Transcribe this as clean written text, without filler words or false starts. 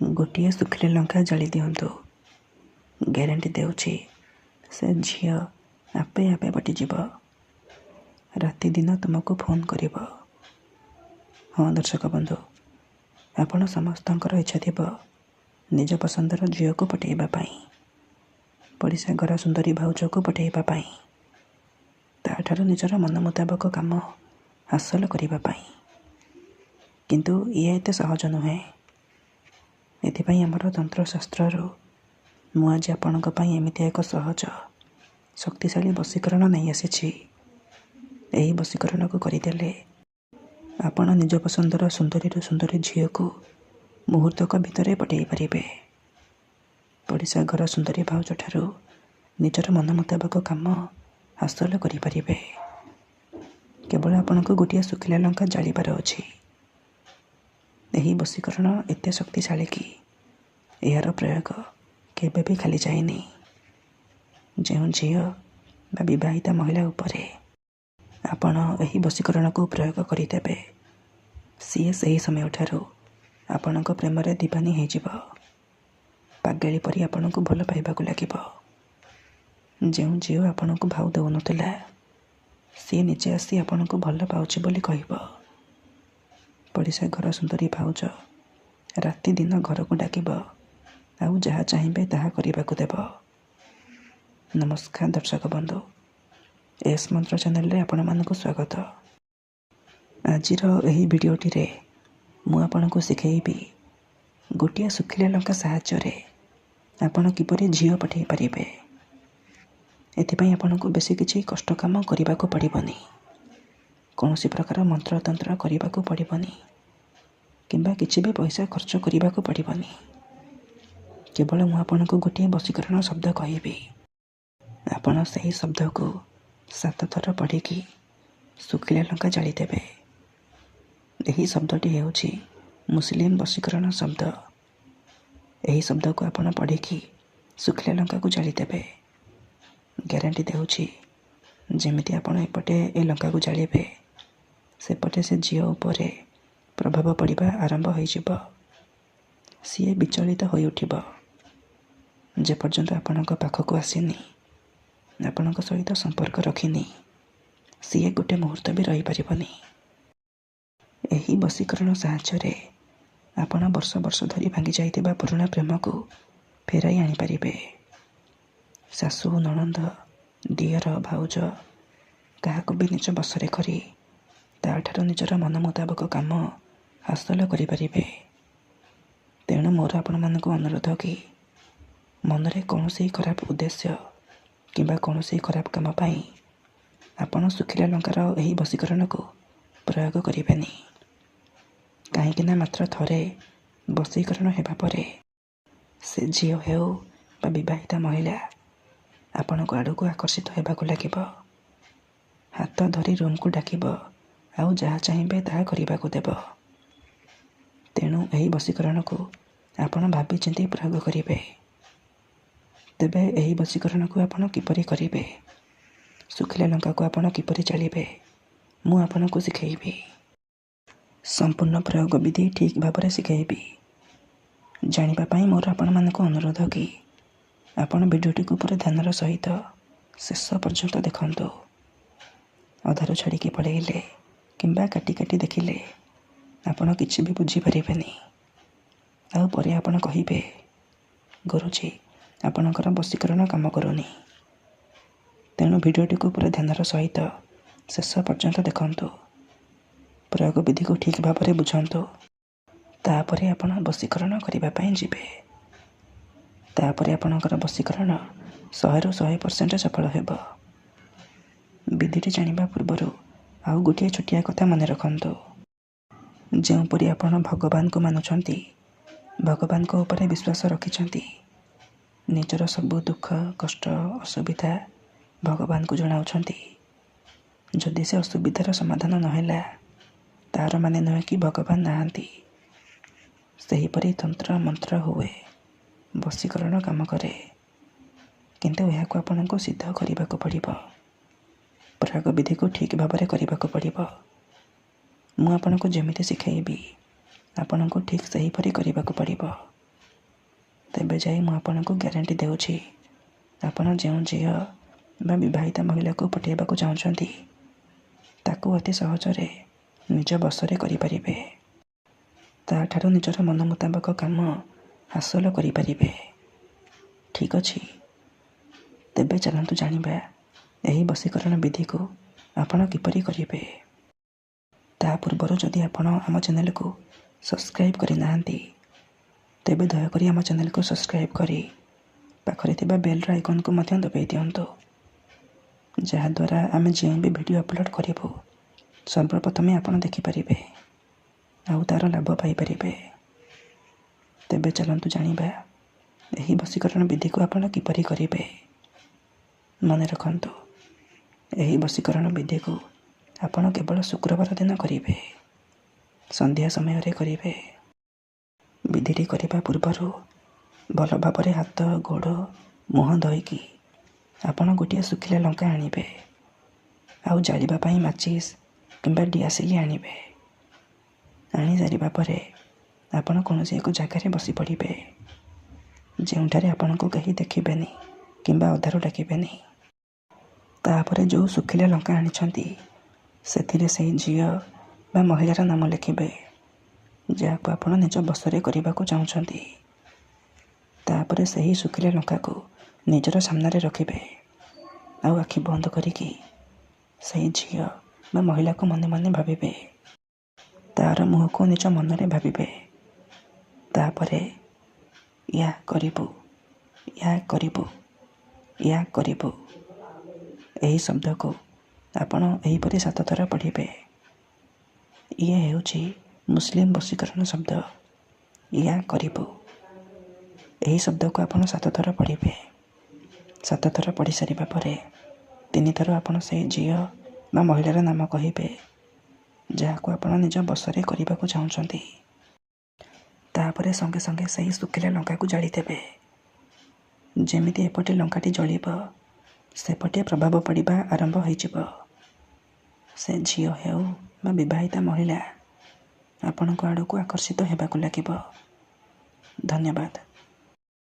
ଗୋଟିଏ ଶୁଖିଲା ଲଙ୍କା ଜାଳି ଦିଅନ୍ତୁ। ଗ୍ୟାରେଣ୍ଟି ଦେଉଛି, ସେ ଝିଅ ଆପେ ଆପେ ପଟିଯିବ। ରାତି ଦିନ ତୁମକୁ ଫୋନ୍ କରିବ। ହଁ ଦର୍ଶକ ବନ୍ଧୁ, ଆପଣ ସମସ୍ତଙ୍କର ଇଚ୍ଛା ଥିବ ନିଜ ପସନ୍ଦର ଝିଅକୁ ପଟେଇବା ପାଇଁ, ପଡ଼ିଶା ଘର ସୁନ୍ଦରୀ ଭାଉଜକୁ ପଟେଇବା ପାଇଁ, ତା'ଠାରୁ ନିଜର ମନ ମୁତାବକ କାମ ହାସଲ କରିବା ପାଇଁ। କିନ୍ତୁ ଇଏ ଏତେ ସହଜ ନୁହେଁ। ଏଥିପାଇଁ ଆମର ତନ୍ତ୍ରଶାସ୍ତ୍ରରୁ ମୁଁ ଆଜି ଆପଣଙ୍କ ପାଇଁ ଏମିତି ଏକ ସହଜ ଶକ୍ତିଶାଳୀ ବଶୀକରଣ ନେଇ ଆସିଛି। ଏହି ବଶୀକରଣକୁ କରିଦେଲେ ଆପଣ ନିଜ ପସନ୍ଦର ସୁନ୍ଦରୀରୁ ସୁନ୍ଦରୀ ଝିଅକୁ ମୁହୂର୍ତ୍ତକ ଭିତରେ ପଟେଇ ପାରିବେ। ପଡ଼ିଶା ଘର ସୁନ୍ଦରୀ ଭାଉଜ ଠାରୁ ନିଜର ମନ ମୁତାବକ କାମ ହାସଲ କରିପାରିବେ। କେବଳ ଆପଣଙ୍କୁ ଗୋଟିଏ ଶୁଖିଲା ଲଙ୍କା ଜାଳିବାର ଅଛି। ଏହି ବଶୀକରଣ ଏତେ ଶକ୍ତିଶାଳୀ କି ଏହାର ପ୍ରୟୋଗ କେବେ ବି ଖାଲି ଯାଏନି। ଯେଉଁ ଝିଅ ବା ବିବାହିତା ମହିଳା ଉପରେ ଆପଣ ଏହି ବଶୀକରଣକୁ ପ୍ରୟୋଗ କରିଦେବେ, ସିଏ ସେହି ସମୟଠାରୁ ଆପଣଙ୍କ ପ୍ରେମରେ ଦିବାନୀ ହେଇଯିବ। ପାଗେଳି ପରି ଆପଣଙ୍କୁ ଭଲ ପାଇବାକୁ ଲାଗିବ। ଯେଉଁ ଝିଅ ଆପଣଙ୍କୁ ଭାଉ ଦେଉନଥିଲା, ସିଏ ନିଜେ ଆସି ଆପଣଙ୍କୁ ଭଲ ପାଉଛି ବୋଲି କହିବ। ପଡ଼ିଶା ଘର ସୁନ୍ଦରୀ ଭାଉଜ ରାତି ଦିନ ଘରକୁ ଡାକିବ ଆଉ ଯାହା ଚାହିଁବେ ତାହା କରିବାକୁ ଦେବ। ନମସ୍କାର ଦର୍ଶକ ବନ୍ଧୁ, ଏସ୍ ମନ୍ତ୍ର ଚ୍ୟାନେଲରେ ଆପଣମାନଙ୍କୁ ସ୍ୱାଗତ। ଆଜିର ଏହି ଭିଡ଼ିଓଟିରେ ମୁଁ ଆପଣଙ୍କୁ ଶିଖେଇବି ଗୋଟିଏ ଶୁଖିଲା ଲଙ୍କା ସାହାଯ୍ୟରେ ଆପଣ କିପରି ଝିଅ ପଠେଇ ପାରିବେ। ଏଥିପାଇଁ ଆପଣଙ୍କୁ ବେଶୀ କିଛି କଷ୍ଟ କାମ କରିବାକୁ ପଡ଼ିବନି, କୌଣସି ପ୍ରକାର ମନ୍ତ୍ରତନ୍ତ୍ର କରିବାକୁ ପଡ଼ିବନି କିମ୍ବା କିଛି ବି ପଇସା ଖର୍ଚ୍ଚ କରିବାକୁ ପଡ଼ିବନି। କେବଳ ମୁଁ ଆପଣଙ୍କୁ ଗୋଟିଏ ବଶୀକରଣ ଶବ୍ଦ କହିବି, ଆପଣ ସେହି ଶବ୍ଦକୁ 7 ଥର ପଢ଼ିକି ଶୁଖିଲା ଲଙ୍କା ଜାଳିଦେବେ। ଏହି ଶବ୍ଦଟି ହେଉଛି ମୁସଲିମ ବଶୀକରଣ ଶବ୍ଦ। ଏହି ଶବ୍ଦକୁ ଆପଣ ପଢ଼ିକି ଶୁଖିଲା ଲଙ୍କାକୁ ଜାଳିଦେବେ। ଗ୍ୟାରେଣ୍ଟି ଦେଉଛି, ଯେମିତି ଆପଣ ଏପଟେ ଏ ଲଙ୍କାକୁ ଜାଳିବେ, ସେପଟେ ସେ ଝିଅ ଉପରେ ପ୍ରଭାବ ପଡ଼ିବା ଆରମ୍ଭ ହୋଇଯିବ। ସିଏ ବିଚଳିତ ହୋଇଉଠିବ। ଯେପର୍ଯ୍ୟନ୍ତ ଆପଣଙ୍କ ପାଖକୁ ଆସିନି, ଆପଣଙ୍କ ସହିତ ସମ୍ପର୍କ ରଖିନି, ସିଏ ଗୋଟେ ମୁହୂର୍ତ୍ତ ବି ରହିପାରିବନି। ଏହି ବଶୀକରଣ ସାହାଯ୍ୟରେ ଆପଣ ବର୍ଷ ବର୍ଷ ଧରି ଭାଙ୍ଗି ଯାଇଥିବା ପୁରୁଣା ପ୍ରେମକୁ ଫେରାଇ ଆଣିପାରିବେ। ଶାଶୁ, ନଣନ୍ଦ, ଦିଅର, ଭାଉଜ କାହାକୁ ବି ନିଜ ବଶରେ କରି ତା'ଠାରୁ ନିଜର ମନ ମୁତାବକ କାମ ହାସଲ କରିପାରିବେ। ତେଣୁ ମୋର ଆପଣମାନଙ୍କୁ ଅନୁରୋଧ କି ମନରେ କୌଣସି ଖରାପ ଉଦ୍ଦେଶ୍ୟ କିମ୍ବା କୌଣସି ଖରାପ କାମ ପାଇଁ ଆପଣ ଶୁଖିଲା ଲଙ୍କାର ଏହି ବଶୀକରଣକୁ ପ୍ରୟୋଗ କରିବେନି। କାହିଁକିନା ମାତ୍ର ଥରେ ବଶୀକରଣ ହେବା ପରେ ସେ ଝିଅ ହେଉ ବା ବିବାହିତା ମହିଳା ଆପଣଙ୍କ ଆଡ଼କୁ ଆକର୍ଷିତ ହେବାକୁ ଲାଗିବ। ହାତ ଧରି ରୁମ୍କୁ ଡାକିବ ଆଉ ଯାହା ଚାହିଁବେ ତାହା କରିବାକୁ ଦେବ। ତେଣୁ ଏହି ବଶୀକରଣକୁ ଆପଣ ଭାବିଚିନ୍ତି ପ୍ରୟୋଗ କରିବେ। ତେବେ ଏହି ବଶୀକରଣକୁ ଆପଣ କିପରି କରିବେ, ଶୁଖିଲା ଲଙ୍କାକୁ ଆପଣ କିପରି ଜାଳିବେ, ମୁଁ ଆପଣଙ୍କୁ ଶିଖେଇବି। ସମ୍ପୂର୍ଣ୍ଣ ପ୍ରୟୋଗ ବିଧି ଠିକ୍ ଭାବରେ ଶିଖେଇବି। ଜାଣିବା ପାଇଁ ମୋର ଆପଣମାନଙ୍କୁ ଅନୁରୋଧ କି ଆପଣ ଭିଡ଼ିଓଟିକୁ ପୁରା ଧ୍ୟାନର ସହିତ ଶେଷ ପର୍ଯ୍ୟନ୍ତ ଦେଖନ୍ତୁ। ଅଧାରୁ ଛାଡ଼ିକି ପଳେଇଲେ କିମ୍ବା କାଟି କାଟି ଦେଖିଲେ ଆପଣ କିଛି ବି ବୁଝିପାରିବେନି। ଆଉ ପରେ ଆପଣ କହିବେ, ଗୁରୁଜୀ ଆପଣଙ୍କର ବଶୀକରଣ କାମ କରୁନି। ତେଣୁ ଭିଡ଼ିଓଟିକୁ ପୁରା ଧ୍ୟାନର ସହିତ ଶେଷ ପର୍ଯ୍ୟନ୍ତ ଦେଖନ୍ତୁ। ପ୍ରୟୋଗ ବିଧିକୁ ଠିକ୍ ଭାବରେ ବୁଝନ୍ତୁ, ତାପରେ ଆପଣ ବଶୀକରଣ କରିବା ପାଇଁ ଯିବେ। ତାପରେ ଆପଣଙ୍କର ବଶୀକରଣ 100ରୁ 100% ସଫଳ ହେବ। ବିଧିଟି ଜାଣିବା ପୂର୍ବରୁ ଆଉ ଗୋଟିଏ ଛୋଟିଆ କଥା ମନେ ରଖନ୍ତୁ। ଯେଉଁପରି ଆପଣ ଭଗବାନଙ୍କୁ ମାନୁଛନ୍ତି, ଭଗବାନଙ୍କ ଉପରେ ବିଶ୍ୱାସ ରଖିଛନ୍ତି, ନିଜର ସବୁ ଦୁଃଖ କଷ୍ଟ ଅସୁବିଧା ଭଗବାନଙ୍କୁ ଜଣାଉଛନ୍ତି, ଯଦି ସେ ଅସୁବିଧାର ସମାଧାନ ନହେଲା ତା'ର ମାନେ ନୁହେଁ କି ଭଗବାନ ନାହାନ୍ତି। ସେହିପରି ତନ୍ତ୍ର ମନ୍ତ୍ର ହୁଏ, ବଶୀକରଣ କାମ କରେ, କିନ୍ତୁ ଏହାକୁ ଆପଣଙ୍କୁ ସିଦ୍ଧ କରିବାକୁ ପଡ଼ିବ। ପ୍ରୟୋଗ ବିଧିକୁ ଠିକ୍ ଭାବରେ କରିବାକୁ ପଡ଼ିବ। ମୁଁ ଆପଣଙ୍କୁ ଯେମିତି ଶିଖେଇବି ଆପଣଙ୍କୁ ଠିକ୍ ସେହିପରି କରିବାକୁ ପଡ଼ିବ। ତେବେ ଯାଇ ମୁଁ ଆପଣଙ୍କୁ ଗ୍ୟାରେଣ୍ଟି ଦେଉଛି, ଆପଣ ଯେଉଁ ଝିଅ ବା ବିବାହିତା ମହିଳାକୁ ପଠେଇବାକୁ ଚାହୁଁଛନ୍ତି ତାକୁ ଅତି ସହଜରେ ନିଜ ବଶରେ କରିପାରିବେ, ତା'ଠାରୁ ନିଜର ମନ ମୁତାବକ କାମ ହାସଲ କରିପାରିବେ। ଠିକ୍ ଅଛି, ତେବେ ଚାଲନ୍ତୁ ଜାଣିବା ଏହି ବଶୀକରଣ ବିଧିକୁ ଆପଣ କିପରି କରିବେ। ତା ପୂର୍ବରୁ ଯଦି ଆପଣ ଆମ ଚ୍ୟାନେଲକୁ ସବସ୍କ୍ରାଇବ୍ କରିନାହାନ୍ତି, ତେବେ ଦୟାକରି ଆମ ଚ୍ୟାନେଲକୁ ସବସ୍କ୍ରାଇବ୍ କରି ପାଖରେ ଥିବା ବେଲ୍ର ଆଇକନ୍କୁ ମଧ୍ୟ ଦବାଇ ଦିଅନ୍ତୁ, ଯାହାଦ୍ୱାରା ଆମେ ଯେଉଁ ବି ଭିଡ଼ିଓ ଅପଲୋଡ଼ କରିବୁ ସର୍ବପ୍ରଥମେ ଆପଣ ଦେଖିପାରିବେ ଆଉ ତା'ର ଲାଭ ପାଇପାରିବେ। ତେବେ ଚାଲନ୍ତୁ ଜାଣିବା ଏହି ବଶୀକରଣ ବିଧିକୁ ଆପଣ କିପରି କରିବେ। ମନେ ରଖନ୍ତୁ, ଏହି ବଶୀକରଣ ବିଧିକୁ ଆପଣ କେବଳ ଶୁକ୍ରବାର ଦିନ କରିବେ, ସନ୍ଧ୍ୟା ସମୟରେ କରିବେ। ବିଧିଟି କରିବା ପୂର୍ବରୁ ଭଲ ଭାବରେ ହାତ, ଗୋଡ଼, ମୁହଁ ଧୋଇକି ଆପଣ ଗୋଟିଏ ଶୁଖିଲା ଲଙ୍କା ଆଣିବେ ଆଉ ଜାଳିବା ପାଇଁ ମାଚିସ୍ କିମ୍ବା ଡିଆସିଲି ଆଣିବେ। ଆଣିସାରିବା ପରେ ଆପଣ କୌଣସି ଏକ ଜାଗାରେ ବସି ପଡ଼ିବେ, ଯେଉଁଠାରେ ଆପଣଙ୍କୁ କେହି ଦେଖିବେନି କିମ୍ବା ଅଧାରୁ ଡାକିବେନି। ତାପରେ ଯେଉଁ ଶୁଖିଲା ଲଙ୍କା ଆଣିଛନ୍ତି ସେଥିରେ ସେଇ ଝିଅ ବା ମହିଳାର ନାମ ଲେଖିବେ, ଯାହାକୁ ଆପଣ ନିଜ ବଶରେ କରିବାକୁ ଚାହୁଁଛନ୍ତି। ତାପରେ ସେହି ଶୁଖିଲା ଲଙ୍କାକୁ ନିଜର ସାମ୍ନାରେ ରଖିବେ ଆଉ ଆଖି ବନ୍ଦ କରିକି ସେଇ ଝିଅ ବା ମହିଳାକୁ ମନେ ମନେ ଭାବିବେ, ତା'ର ମୁହଁକୁ ନିଜ ମନରେ ଭାବିବେ। ତାପରେ ୟା କରିବୁ, ୟା କରିବୁ, ୟା କରିବୁ, ଏହି ଶବ୍ଦକୁ ଆପଣ ଏହିପରି 7 ଥର ପଢ଼ିବେ। ଇଏ ହେଉଛି ମୁସଲିମ ବଶୀକରଣ ଶବ୍ଦ ୟା କରିବୁ। ଏହି ଶବ୍ଦକୁ ଆପଣ 7 ଥର ପଢ଼ିବେ। 7 ଥର ପଢ଼ି ସାରିବା ପରେ 3 ଥର ଆପଣ ସେଇ ଝିଅ ବା ମହିଳାର ନାମ କହିବେ, ଯାହାକୁ ଆପଣ ନିଜ ବଶରେ କରିବାକୁ ଚାହୁଁଛନ୍ତି। ତାପରେ ସଙ୍ଗେ ସଙ୍ଗେ ସେହି ଶୁଖିଲା ଲଙ୍କାକୁ ଜାଳିଦେବେ। ଯେମିତି ଏପଟେ ଲଙ୍କାଟି ଜଳିବ, ସେପଟେ ପ୍ରଭାବ ପଡ଼ିବା ଆରମ୍ଭ ହୋଇଯିବ। ସେ ଝିଅ ହେଉ ବା ବିବାହିତା ମହିଳା, ଆପଣଙ୍କ ଆଡ଼କୁ ଆକର୍ଷିତ ହେବାକୁ ଲାଗିବ। ଧନ୍ୟବାଦ।